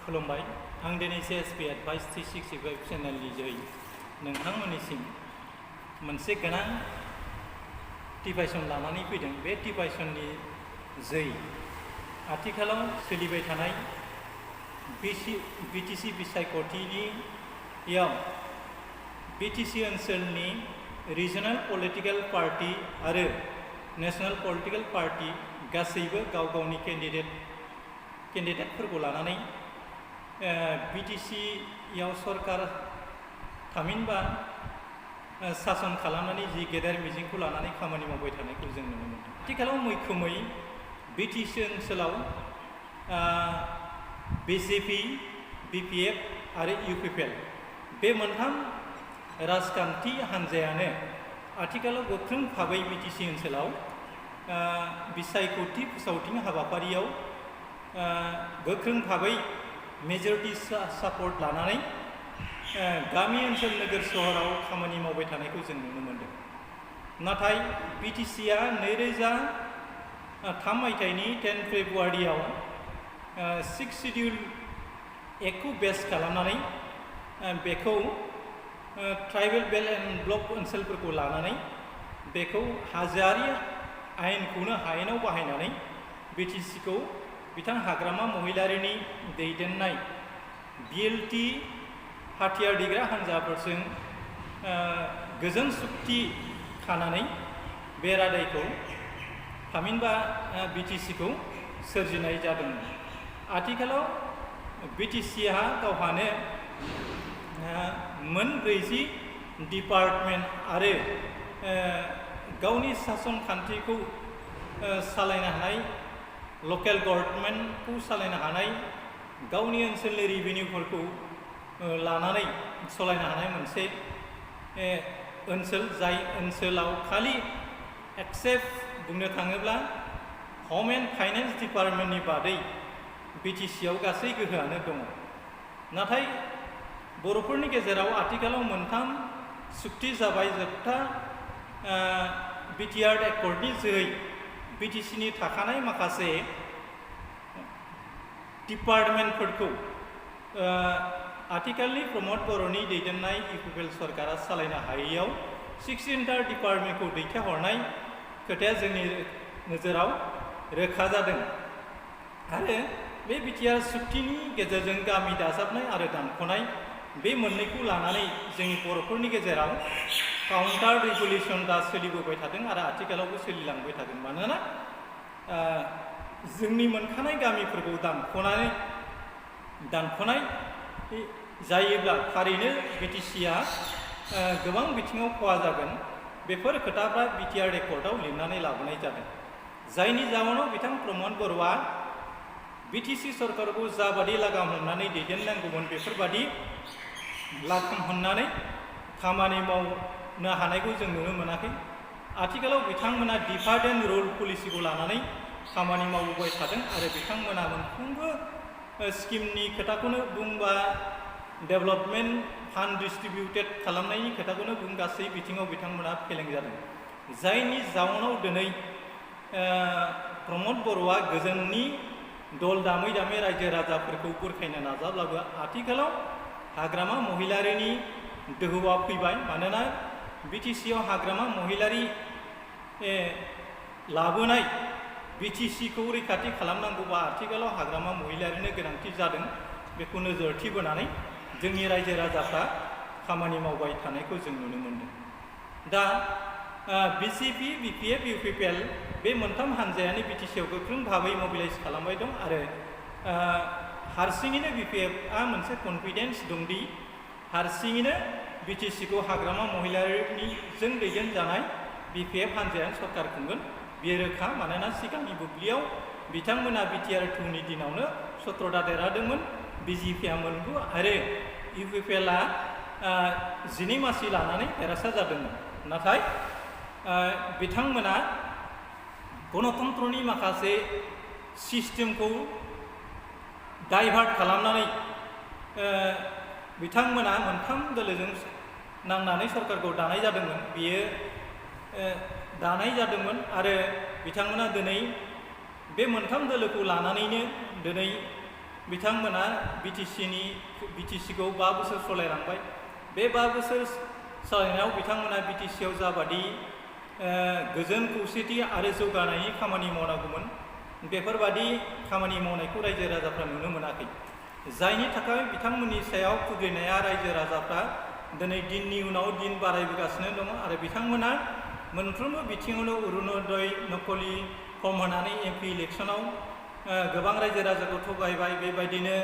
खुलुमबाय आं दिनै CSP एडभाइस 365 चेनेलनि जोहै नोंथांमोननिसिम मोनसे गोनां टिभाइसन लानानै फैदों। बे टिभाइसननि जोहै आथिखालाव सोलिबाय थानाय BTC बिसायख'थियाव BTC ओनसोलनि रिजनल पलिटिकल पार्टी आरो नेशनल पलिटिकल पार्टी गासैबो गाव गावनि केन्डिडेटफोरखौ लानानै BTCयाव सरकार थामहिनबा सासन खालामनानै जि गेदेर मिजिंखौ लानानै खामानि मावबाय थानायखौ जों नुनो मोनदों। आथिखालाव मैखोमै BTC ओनसोलाव BJP, BPF आरो UPPL बे मोनथाम राजखान्थि हान्जायानो आथिखालाव गोख्रों भाबै BTC ओनसोलाव बिसायख'थि फोसावथिं हाबाफारियाव गोख्रों भाबै मेजरिटि सापर्ट लानानै गामि ओनसोल नोगोर सहराव खामानि मावबाय थानायखौ जों नुनो मोनदों। नाथाय BTCआ 2003 मायथाइनि 10 फेब्रुवारियाव 6 शिड्यूल एक्टखौ बेस खालामनानै बेखौ ट्राइबेल बेल्ट एन्ड ब्लक ओनसोलफोरखौ लानानै बेखौ हाजोआरि आयेनखौनो हायेनाव बाहायनानै BTCखौ बिथां हाग्रामा महिलारिनि दैदेननाय BLT हाथियार देग्रा हान्जाफोरजों गोजोन सुक्ति खानानै बे रादायखौ थामहिनबा BTCखौ सोरजिनाय जादोंमोन। आथिखालाव BTCहा गावहानो मोन 40 डिपार्टमेन्ट आरो गावनि सासन खान्थिखौ सालायनो हानाय लकेल गभर्नमेन्टखौ सालायनो हानाय गावनि ओनसोलनि रेभिनिउफोरखौ लानानै सालायनो हानाय मोनसे ओनसोल, जाय ओनसोलाव खालि एक्सेप्ट बुंनो थाङोब्ला हम एन्ड फाइनेन्स डिपार्टमेन्टनि बादै BTCआव गासै गोहोआनो दङ। नाथाय बर'फोरनि गेजेराव आथिखालाव मोनथाम सुक्ति जाबाय। जोबथा BTR Accordनि जोहै BTCनि थाखानाय माखासे डिपार्टमेन्टफोरखौ आथिखालनि प्रमद बर'नि दैदेननाय UPPL सरकारा सालायनो हायैयाव 16 डिपार्टमेन्टखौ दैथायहरनाय खोथाया जोंनि नोजोराव रोखा जादों। आरो बे BTR सुक्तिनि गेजेरजों गामि दाजाबनाय आरो दानख'नाय बे मोननैखौ लानानै जोंनि बर'फोरनि गेजेराव काउन्टार रेगुलेसन दा सोलिबोबाय थादों आरो आथिखालावबो सोलिलांबाय थादों। मानोना जोंनि मोनखानाय गामिफोरखौ दानख'नाय जायोब्ला थारैनो BTCआ गोबां बिथिङाव खहा जागोन। बेफोर खोथाफ्रा BTR Accordआव लिरनानै लाबोनाय जादों। जायनि जाउनाव बिथां प्रमद बर'आ BTC सरकारखौ जाबादि लागाम हमनानै दैदेननांगौमोन बेफोरबादि लागाम हमनानै खामानि मावनो हानायखौ जों नुनो मोनाखै। आथिखालाव बिथांमोना डिभाइड एन्ड रुल पलिसिखौ लानानै खामानि मावबोबाय थादों आरो बिथांमोना मोनफ्रोमबो स्किमनि खोथाखौनो बुंबा डेभेलपमेन्ट फान्ड डिस्ट्रिबिउटेड खालामनायनि खोथाखौनो बुं, गासै बिथिङाव बिथांमोना फेलें जादों। जायनि जाउनाव दिनै प्रमद बर'आ गोजोननि दल दामै दामै रायजो राजाफोरखौ बुरखायनो नाजाब्लाबो आथिखालाव हाग्रामा महिलारिनि दोहौआ फैबाय। मानोना BTCआव हाग्रामा महिलारि लाबोनाय BTCखौ रैखाथि खालामनांगौबा आथिखालाव हाग्रामा महिलारिनो गोनांथि जादों। बेखौ नोजोरथि बोनानै जोंनि रायजो राजाफ्रा खामानि मावबाय थानायखौ जों नुनो मोनदों। दा BJP, BPF, UPPL बे मोनथाम हान्जायानो BTCआव गोख्रों भाबै मबिलाइज खालामबाय दं आरो हारसिङैनो BPFआ मोनसे कनफिडेन्स दंदि हारसिङैनो BTCखौ हाग्रामा महिलारिनिजों दैदेनजानाय BPF हान्जायानो सरकार खुंगोन। बेयो रोखा। मानोना सिगांनि बुब्लियाव बिथांमोना BTR 2नि दिनावनो 17टा देरहादोंमोन, BJPआ मोनगु आरो UPPLआ 12 मासि लानानै देरहासार जादोंमोन। नाथाय बिथांमोना गणतन्त्रनि माखासे सिस्टेमखौ डाइभार्ट खालामनानै बिथांमोना मोनथाम दोलोजों नांनानै सरकारखौ दानाय जादोंमोन। बेयो दानाय जादोंमोन आरो बिथांमोना दिनै बे मोनथाम दोलोखौ लानानैनो दिनै बिथांमोना बिटिसिखौ 5 बोसोर सालायलांबाय। बे 5 बोसोर सालायनायाव बिथांमोना बिटिसिआव जाबादि गोजोन खौसेथि आरो जौगानायनि खामानि मावनांगौमोन बेफोरबादि खामानि मावनायखौ रायजो राजाफ्रा नुनो मोनाखै, जायनि थाखाय बिथांमोननि सायाव खुद्रिनाया रायजो राजाफ्रा दिनै दिननि उनाव दिन बारायबोगासिनो दङ आरो बिथांमोना मोनफ्रोमबो बिथिङावनो अरुणोदय नकलि फर्म होनानै एमपि इलेक्सनाव गोबां रायजो राजाखौ थगायबाय। बेबायदिनो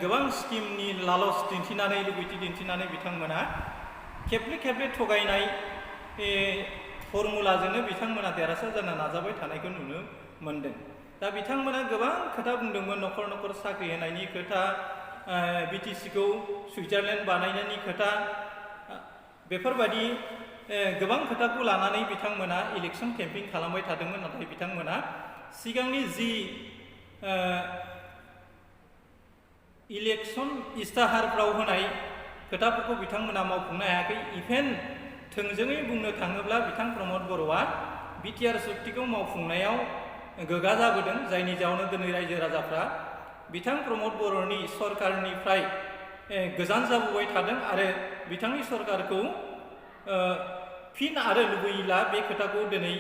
गोबां स्किमनि लालच दिन्थिनानै लुबैथि दिन्थिनानै बिथांमोना खेबले खेबले थगायनाय फर्मुलाजोंनो बिथांमोना देरहासार जानो नाजाबाय थानायखौ नुनो मोनदों। दा बिथांमोना गोबां खोथा बुंदोंमोन, न'खर न'खर साख्रि होनायनि खोथा, बिटिसिखौ सुइजारलेण्ड बानायनायनि खोथा, बेफोरबायदि गोबां खोथाखौ लानानै बिथांमोना इलेक्सन केम्पेइन खालामबाय थादोंमोन। नाथाय बिथांमोना सिगांनि जि इलेक्सन इस्ताहारफ्राव होनाय खोथाफोरखौ बिथांमोना मावफुंनो हायाखै। इभेन थोंजोङै बुंनो थाङोब्ला बिथां प्रमद बर'आ बिटिआर सुक्तिखौ मावफुंनायाव गोगा जाबोदों, जायनि जाउनाव दिनै रायजो राजाफ्रा बिथां प्रमद बर'नि सरकारनिफ्राय गोजान जाबोबाय थादों आरो बिथांनि सरकारखौ फिन आरो लुबैला बे खोथाखौ दिनै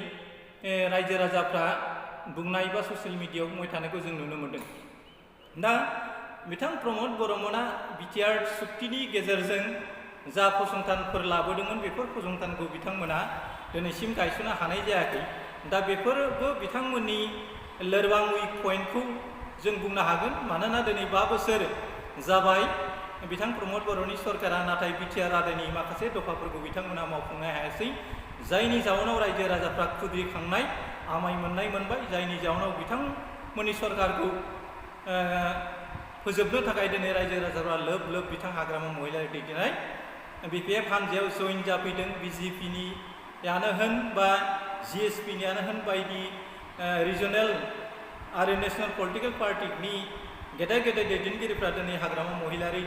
रायजो राजाफ्रा बुंनाय बा ससियेल मिडियायाव बुंबाय थानायखौ जों नुनो मोनदों। दा बिथां प्रमद बर'मोना बिटिआर सुक्तिनि गेजेरजों जा फसंथानफोर लाबोदोंमोन बेफोर फसंथानखौ बिथांमोना दिनैसिम गायसननो हानाय जायाखै। दा बेफोरबो बिथांमोननि लोरबां उइक पइन्टखौ जों बुंनो हागोन, मानोना दिनै 5 बोसोर जाबाय बिथां प्रमद बर'नि सरकारा, नाथाय बिटिआर रादायनि माखासे दफाफोरखौ बिथांमोना मावफुंनो हायासै, जायनि जाउनाव रायजो राजाफ्रा खुद्रिखांनाय आमाय मोननाय मोनबाय, जायनि जाउनाव बिथांमोननि सरकारखौ फोजोबनो थाखाय दिनै रायजो राजाफ्रा लोब लोब बिथां हाग्रामा महिलारि दैदेननाय बिपिएफ हानजायाव जइन जाफैदों। बिजेपिनियानो होन बा जिएसपिनियानो होन बायदि रिजनेल आरो नेशनेल पलिटिकेल पार्टिनि गेदेर गेदेर दैदेनगिरिफ्रा दिनै हाग्रामा महिलारि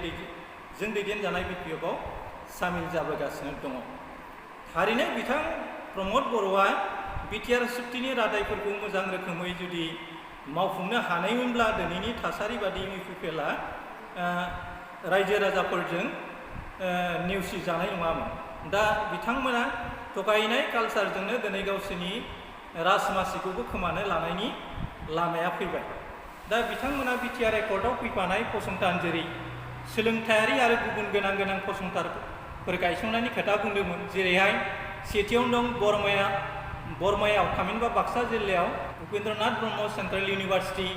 जों दैदेनजानाय बिपिएफआव सामिल जाबोगासिनो दङ। थारैनो बिथां प्रमद बर'आ बिटिआर सुक्तिनि रादायफोरखौ मोजां रोखोमै जुदि मावफुंनो हानायमोनब्ला दिनैनि थासारि बादि इउपिपिएलआ रायजो राजाफोरजों नेवसिजानाय नङामोन। दा बिथांमोना थगायनाय कालसारजोंनो दिनै गावसोरनि राजमासिखौबो खोमानो लानायनि लामाया फैबाय। दा बिथांमोना बिटिआर एकर्डआव फैफानाय फसंथान जेरै सोलोंथायारि आरो गुबुन गोनां गोनां फसंथानफोर गायसंनायनि खोथा बुंदोंमोन। जेरैहाय सेथियावनो दं बरमायाव थामहिनबा बाक्सा जिल्लायाव उपेन्द्रनाथ ब्रह्म सेन्ट्रेल इउनिभारसिटि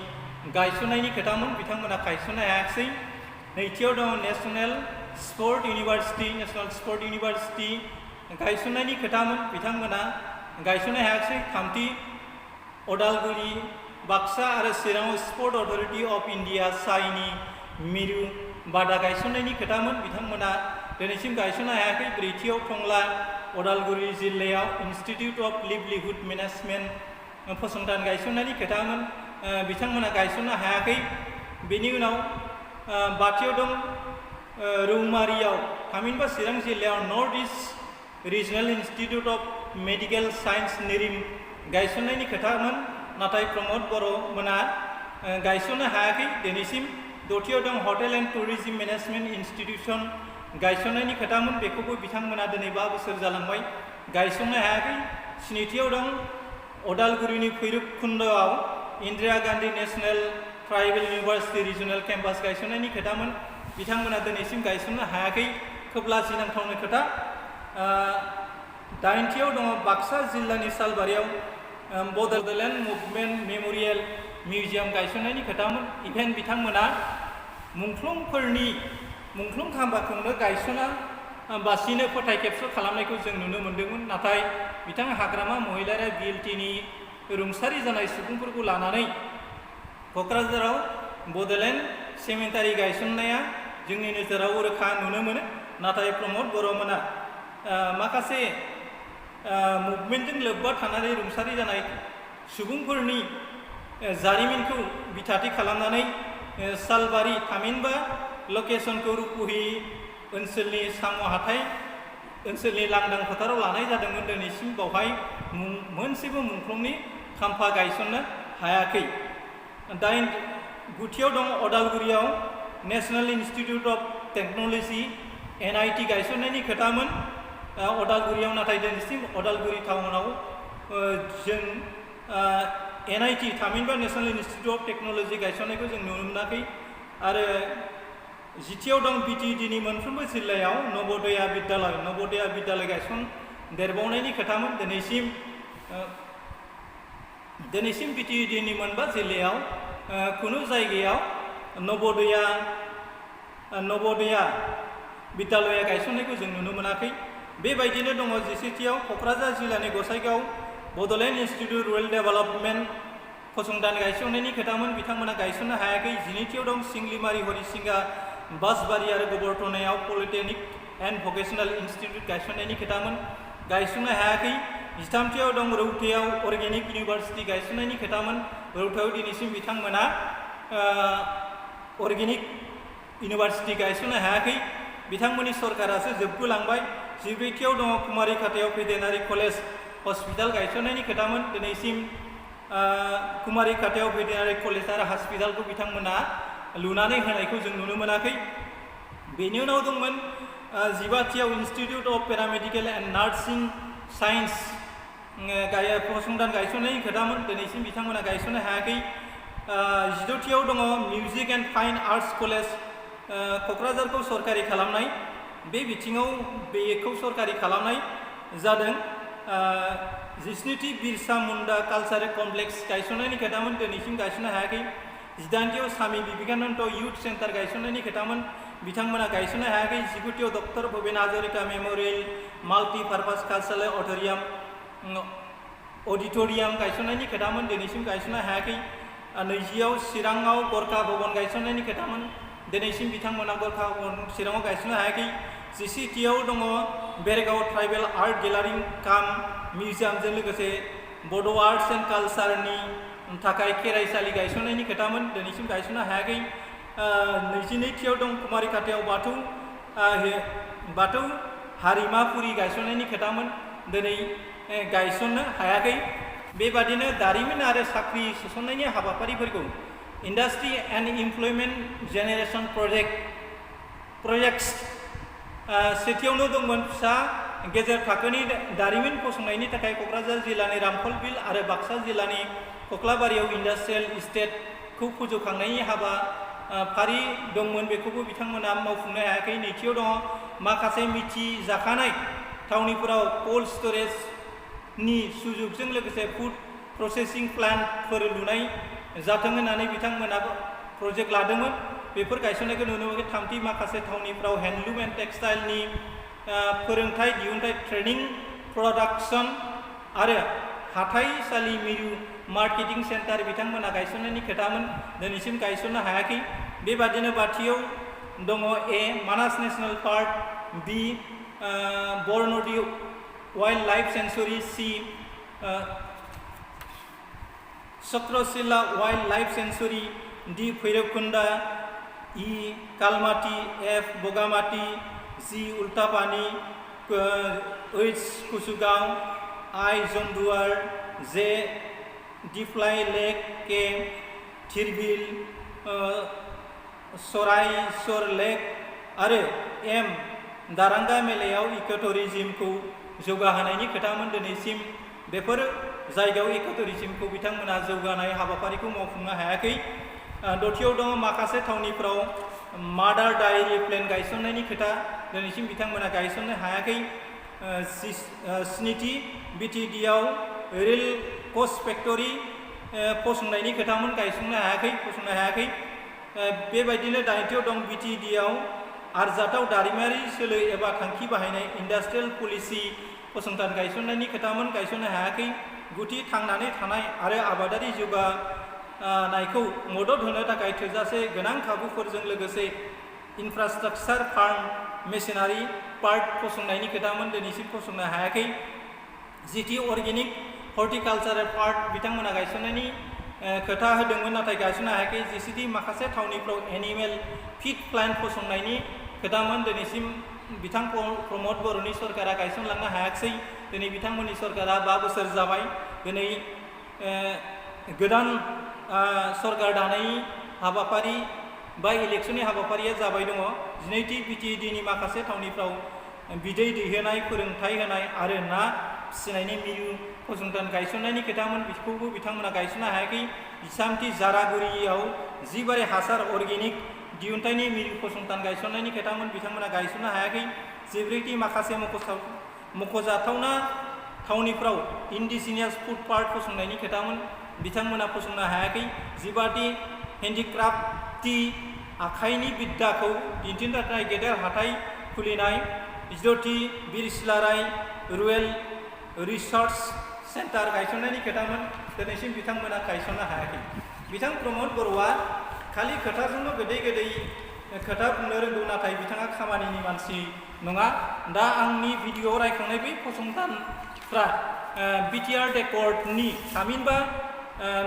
गायसननायनि खोथामोन, बिथांमोना गायसननो हायाखिसै। नैथियाव दं नेशनेल स्पर्ट इउनिभारसिटि गायसननायनि खोथामोन, बिथांमोना गायसननो हायाखिसै। थामथि अदालगुरि, बाक्सा आरो चिराङाव स्पर्ट अथरिटि अफ इन्डिया साइनि मिरु बादा गायसननायनि खोथामोन, बिथांमोना दिनैसिम गायसननो हायाखै। ब्रैथियाव टंला अदालगुरि जिल्लायाव इन्सटिटिउट अफ लिभलिहुड मेनेजमेन्ट फसंथान गायसननायनि खोथामोन, बिथांमोना गायसननो हायाखै। बेनि उनाव बाथियाव दं रौमारियाव थामहिनबा चिरां जिल्लायाव north east regional institute of medical science निरिम गायसननायनि खोथामोन, नाथाय प्रमद बर'मोना गायसननो हायाखै दिनैसिम। दथियाव दं hotel and tourism management institution गायसननायनि खोथामोन, बेखौबो बिथांमोना दिनै 5 बोसोर जालांबाय गायसननो हायाखै। स्निथियाव दं अदालगुरिनि भैरबकुन्दआव Indira Gandhi national tribal university regional campus गायसननायनि खोथामोन, बिथांमोना दिनैसिम गायसननो हायाखै। खोब लाजिनांथावनि खोथा। 8थियाव दङ बाक्सा जिल्लानि सालबारियाव बड'लेण्ड मुभमेन्ट मेम'रियेल मिउजियाम गायसननायनि खोथामोन, इभेन बिथांमोना मुंख्लं खाम्फाखौनो गायसना बासिनो फोथाय खेबस' खालामनायखौ जों नुनो मोन्दोंमोन। नाथाय बिथां हाग्रामा महिलारि बिएलटिनि रुंसारि जानाय सुबुंफोरखौ लानानै क'क्राझाराव बड'लेण्ड सेमेन्टारि गायसननाया जोंनि नोजोराव रोखा नुनो मोनो। नाथाय प्रमद बर'मोना माखासे मुभमेन्टजों लोब्बा थानानै रुंसारि जानाय सुबुंफोरनि जारिमिनखौ बिथाथि खालामनानै सालबारि थामहिनबा लकेसनखौ रुपुहि ओनसोलनि साम' हाथाइ ओनसोलनि लांदां फोथाराव लानाय जादोंमोन। दिनैसिम बावहाय मोनसेबो मुंख्लंनि खाम्फा गायसननो हायाखै। गुथियाव दं अदालगुरियाव national institute of technology NIT गायसननायनि खोथामोन अदालगुरियाव नाथाय दिनैसिम अदालगुरि टाउनाव जों NIT थामहिनबा नेशनेल इन्स्टिट्यूट ऑफ टेक्नोलॉजी गायसननायखौ जों नुनो मोनाखै आरो जिथियाव दं BTEDनि मोनफ्रोमबो जिल्लायाव नवोदया विद्यालय गायसन देरबावनायनि खोथामोन दिनैसिम BTEDनि मोनबा जिल्लायाव खुनु जायगायाव नवोदया विद्यालया गायसननायखौ जों नुनो मोनाखै बेबायदिनो दङ 17थियाव क'क्राझार जिल्लानि Gossaigaon Bodoland institute rural development फसंथान गायसननायनि खोथामोन बिथांमोना गायसननो हायाखै 12थियाव दं सिंलिमारि हरिसिंगा बासबारि आरो गोबरटनायाव पलिटेक्निक एन्ड भकेशनेल इन्स्टिट्यूट गायसननायनि खोथामोन गायसननो हायाखै 13थियाव दं रौतायाव अर्गेनिक इउनिभार्सिटि गायसननायनि खोथामोन रौतायाव दिनैसिम बिथांमोना अर्गेनिक इउनिभार्सिटि गायसननो हायाखै बिथांमोननि सरकारासो जोबगोलांबाय 14थियाव दङ कुमारिघाटायाव भेटेनारि कलेज हस्पिटाल गायसननायनि खोथामोन दिनैसिम कुमारिघाटायाव भेटेनारि कलेज आरो हस्पिटालखौ बिथांमोना लुनानै होनायखौ जों नुनो मोनाखै बेनि उनाव दंमोन 15थियाव institute of paramedical and nursing science फसंथान गायसननायनि खोथामोन दिनैसिम बिथांमोना गायसननो हायाखै 16थियाव दङ music and fine arts college क'क्राझारखौ सरकारि खालामनाय बे बिथिङाव बेखौ सरकारि खालामनाय जादों 17थि बिरसा मुंडा कालचारेल कमप्लेक्स गायसननायनि खोथामोन दिनैसिम गायसननो हायाखै 18थियाव स्वामी विवेकानंद यूथ सेंटर गायसननायनि खोथामोन बिथांमोना गायसननो हायाखै 19थियाव doctor Bhupen Hazarika memorial multipurpose cultural auditorium गायसननायनि खोथामोन दिनैसिम गायसननो हायाखै 20आव चिराङाव गरखा भवन गायसननायनि खोथामोन दिनैसिम बिथांमोना गरखा भवन चिराङाव गायसननो हायाखै 21थियाव दङ बेरगाव ट्राइबेल आर्ट गैलारि काम मिउजियामजों लोगोसे बड' आर्ट्स एंड कालचारनि थाखाय खेराइसालि गायसननायनि खोथामोन दिनैसिम गायसननो हायाखै 22थियाव दं कुमारिघाटायाव बाथौ हारिमाफुरि गायसननायनि खोथामोन दिनै गायसननो हायाखै बेबादिनो दारिमिन आरो साख्रि सोसननायनि हाबाफारिफोरखौ industry and employment generation projects सेथियावनो दंमोन फिसा गेजेर थाखोनि दारिमिन फसंनायनि थाखाय क'क्राझार जिल्लानि रामफल आरो बाक्सा जिल्लानि कक्लाबारियाव इंडस्ट्रियल इस्टेटखौ फोजौखांनायनि हाबाफारि दंमोन बेखौबो बिथांमोना मावफुंनो हायाखै नैथियाव दङ माखासे मिथिजाखानाय थावनिफोराव कोल्ड स्टरेजनि सुजुगजों लोगोसे फुड प्रसेसिं प्लान्टफोर लुनाय जाथों होननानै बिथांमोना प्रजेक्ट लादोंमोन बेफोर गायसननायखौ नुनो मोनो थामथि माखासे थावनिफ्राव हेन्डलुम एन्ड टेक्सटाइलनि फोरोंथाय दिहुनथाय ट्रेनिं प्रडाक्शन आरो हाथाइसालि मिरु मार्केटिं सेन्टार बिथांमोना गायसननायनि खोथामोन दिनैसिम गायसननो हायाखै बेबादिनो बाथियाव दङ A Manas national park B Barnadi wild life sanctuary C Chakrashila wild life sanctuary D Bhairabkunda E Kalamati F Bagamati G Ultapani H Kusugaon I Jamduar J Diplai लेक के थिरबिल सरायसर लेक आरो एम दारांगा मेलायाव इकोटुरिज्मखौ जौगाहोनायनि खोथामोन दिनैसिम बेफोर जायगायाव इकोटुरिज्मखौ बिथांमोना जौगानाय हाबाफारिखौ मावफुंनो हायाखै दथियाव दङ माखासे थावनिफ्राव मादार डायरी प्लेन गायसननायनि खोथा दिनैसिम बिथांमोना गायसननो हायाखै 7थि BTEDआव रेल कच फेक्टरि फसंनायनि खोथामोन फसंनो हायाखै बेबायदिनो 8थियाव दं BTEDआव आरजाथाव दारिमिनारि सोलो एबा थांखि बाहायनाय इन्डास्ट्रियेल पलिसि फसंथान गायसननायनि खोथामोन गायसननो हायाखै 9थि थांनानै थानाय आरो आबादारि जौगानायखौ मदद होनो थाखाय थोजासे गोनां खाबुफोरजों लोगोसे इनफ्रास्ट्राक्चार फार्म मेसिनारि पार्क फसंनायनि खोथामोन दिनैसिम फसंनो हायाखै 10थि अर्गेनिक हर्टिकालचारेल पार्क बिथांमोना गायसननायनि खोथा होदोंमोन नाथाय गायसननो हायाखै 11थि माखासे थावनिफ्राव एनिमेल फीड प्लान्ट फसंनायनि खोथामोन दिनैसिम बिथां प्रमद बर'नि सरकारा गायसनलांनो हायाखै दिनै बिथांमोननि सरकारा 5 बोसोर जाबाय दिनै गोदान सरकार दानायनि हाबाफारि बा इलेक्शननि हाबाफारिया जाबाय दङ। 12टी BTEDनि माखासे थावनिफ्राव बिदै दैहोनाय, फोरोंथाइ होनाय आरो ना फिसिनायनि मिरु फसंथान गायसननायनि खोथामोन, बेखौबो बिथांमोना गायसननो हायाखै। 23टी जारागुरियाव 10 हासार अर्गेनिक दिहुनथाइनि मिरु फसंथान गायसननायनि खोथामोन, बिथांमोना गायसननो हायाखै। 14टी माखासे मख'जाथावना थावनिफ्राव इन्डिजिनियास फुड पार्क फसंनायनि खोथामोन, बिथांमोना फसंनो हायाखै। 15टी हेन्डिक्राफ्टि आखाइनि बिद्दाखौ दिन्थिनो थाखाय गेदेर हाथाइ खुलिनाय। 16टी बिरसिलाराय रुरेल रिसार्च सेन्टार गायसननायनि खोथामोन, दिनैसिम बिथांमोना गायसननो हायाखै। बिथां प्रमद बर'आ खालि खोथाजोंल' गोदै गोदै खोथा बुंनो रोंगौ, नाथाय बिथाङा खामानिनि मानसि नङा। दा आंनि भिडिअ'आव रायखांनाय बै फसंथानफ्रा BTR Accordनि थामहिनबा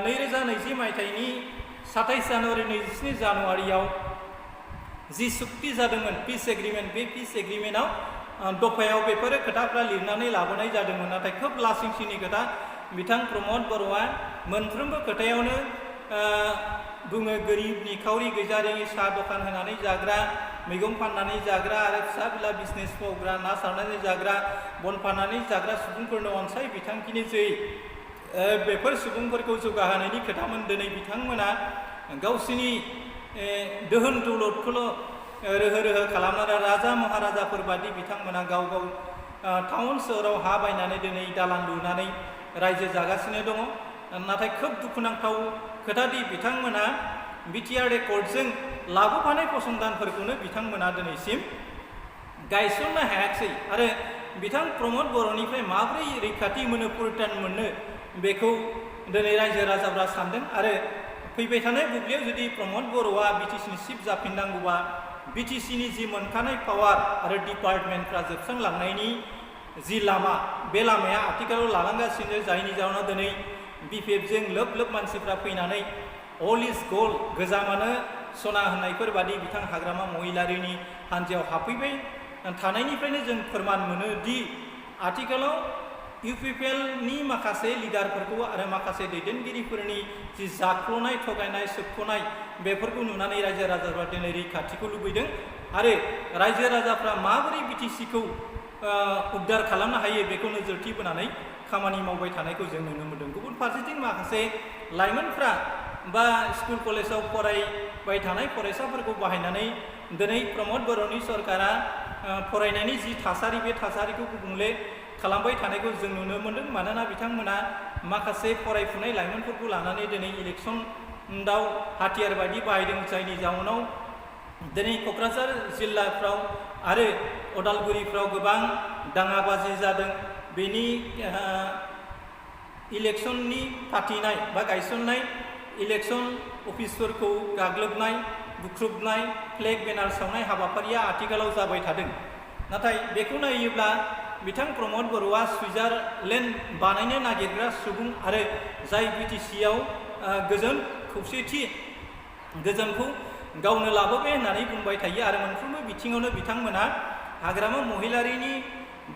2020 मायथाइनि 27 जानुवारि 27 जानुवारियाव जि सुक्ति जादोंमोन पिस एग्रिमेन्ट, बे पिस एग्रिमेन्टआव दफायाव बेफोरो खोथाफ्रा लिरनानै लाबोनाय जादोंमोन, नाथाय खोब लासिंसिनि खोथा। बिथां प्रमद बर'आ मोनफ्रोमबो खोथायावनो बुङो गोरिब निखावरि गैजारिङि साहा दखान होनानै जाग्रा, मैगं फाननानै जाग्रा आरो फिसा बिला बिजनेस मावग्रा, ना सारनानै जाग्रा, बन फाननानै जाग्रा सुबुंफोरनो अनसाय बिथांखिनिसै बेफोर सुबुंफोरखौ जौगाहोनायनि खोथामोन। दिनै बिथांमोना गावसिनि दोहोन दौलतखौल' रोहो रोहो खालामनानै राजा महाराजाफोर बादि बिथांमोना गाव गाव टाउन सोहोराव हा बायनानै दिनै दालान लुनानै रायजो जागासिनो दङ। नाथाय खोब दुखुनांथाव खोथादि बिथांमोना BTR Accordजों लाबोफानाय फसंथानफोरखौनो बिथांमोना दिनैसिम गायसननो हायाखै। आरो बिथां प्रमद बर'निफ्राय माबोरै रैखाथि मोनो, परित्रान मोननो, बेखौ दिनै रायजो राजाफ्रा सानदों। आरो फैबाय थानाय बुब्लियाव जुदि प्रमद बर'आ BTCनि चिफ जाफिननांगौबा BTCनि जि मोनखानाय पावार आरो डिपार्टमेन्टफ्रा जोबस्रांलांनायनि जि लामा, बे लामाया आथिखालाव लालांगासिनो, जायनि जाहोनाव दिनै BPFजों लोब लोब मानसिफ्रा फैनानै अल इज गोल्ड, गोजामानो सना होननायफोर बादि बिथां हाग्रामा महिलारिनि हान्जायाव हाबफैबाय थानायनिफ्रायनो जों फोरमान मोनो दि आथिखालाव UPPLनि माखासे लिडारफोरखौ आरो माखासे दैदेनगिरिफोरनि जि जाख्ल'नाय, थगायनाय, सोबख'नाय, बेफोरखौ नुनानै रायजो राजाफ्रा दिनै रैखाथिखौ लुबैदों। आरो रायजो राजाफ्रा माबोरै BTCखौ उद्धार खालामनो हायो बेखौ नोजोरथि बोनानै खामानि मावबाय थानायखौ जों नुनो मोन्दों। गुबुन फारसेथिं माखासे लाइमोनफ्रा बा स्कुल कलेजाव फरायबाय थानाय फरायसाफोरखौ बाहायनानै दिनै प्रमद बर'नि सरकारा फरायनायनि जि थासारि, बे थासारिखौ गुबुंले खालामबाय थानायखौ जों नुनो मोन्दों। मानोना बिथांमोना माखासे फरायफुनाय लाइमोनफोरखौ लानानै दिनै इलेक्सनाव हाथियार बायदि बाहायदों, जायनि जाउनाव दिनै क'क्राझार जिल्लाफ्राव आरो अदालगुरिफ्राव गोबां दाङाबाजि जादों। बेनि इलेक्सननि फाथिनाय बा गायसननाय इलेक्सन अफिसफोरखौ गाग्लोबनाय, बुख्रुबनाय, फ्लेग बेनार सावनाय हाबाफारिया आथिखालाव जाबाय थादों। नाथाय बेखौ नायोब्ला बिथां प्रमद बर'आ सुइजारलेण्ड बानायनो नागिरग्रा सुबुं आरो जाय BTCआव गोजोन खौसेथि, गोजोनखौ गावनो लाबोबाय होननानै बुंबाय थायो। आरो मोनफ्रोमबो बिथिङावनो बिथांमोना हाग्रामा महिलारिनि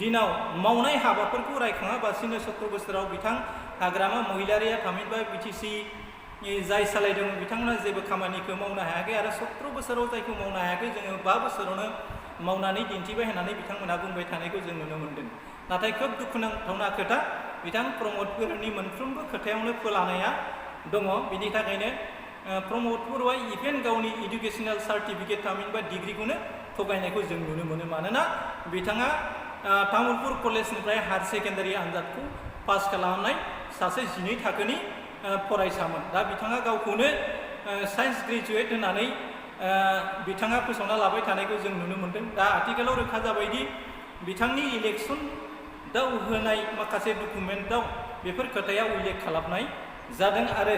दिनाव मावनाय हाबाफोरखौ रायखाङाबासिनो 17 बोसोराव बिथां हाग्रामा महिलारिया थामहिनबा BTC जाय सालायदों बिथांमोना जेबो खामानिखौ मावनो हायाखै। आरो 17 बोसोराव जायखौ मावनो हायाखै जोङो 5 बोसोरावनो मावनानै दिन्थिबाय होननानै बिथांमोना बुंबाय थानायखौ जों नुनो मोन्दों। नाथाय खोब दुखुनांथावना खोथा, बिथां प्रमद बर'नि मोनफ्रोमबो खोथायावनो फोलानाया दङ। बिनि थाखायनो प्रमद बर'आ इभेन गावनि इडुकेसनेल सार्टिफिकेट थामहिनबा डिग्रिखौनो थगायनायखौ जों नुनो मोनो। मानोना बिथाङा तामुलपुर कलेजनिफ्राय हायार सेकेन्डारि आनजादखौ पास खालामनाय सासे 12 थाखोनि फरायसामोन। दा बिथाङा गावखौनो साइन्स ग्रेजुवेट होननानै बिथाङा फोसावना लाबाय थानायखौ जों नुनो मोन्दों। दा आथिखालाव रोखा जाबायदि बिथांनि इलेक्सनाव होनाय माखासे डकुमेन्टआव बेफोर खोथाया उल्लेख खालामनाय जादों। आरो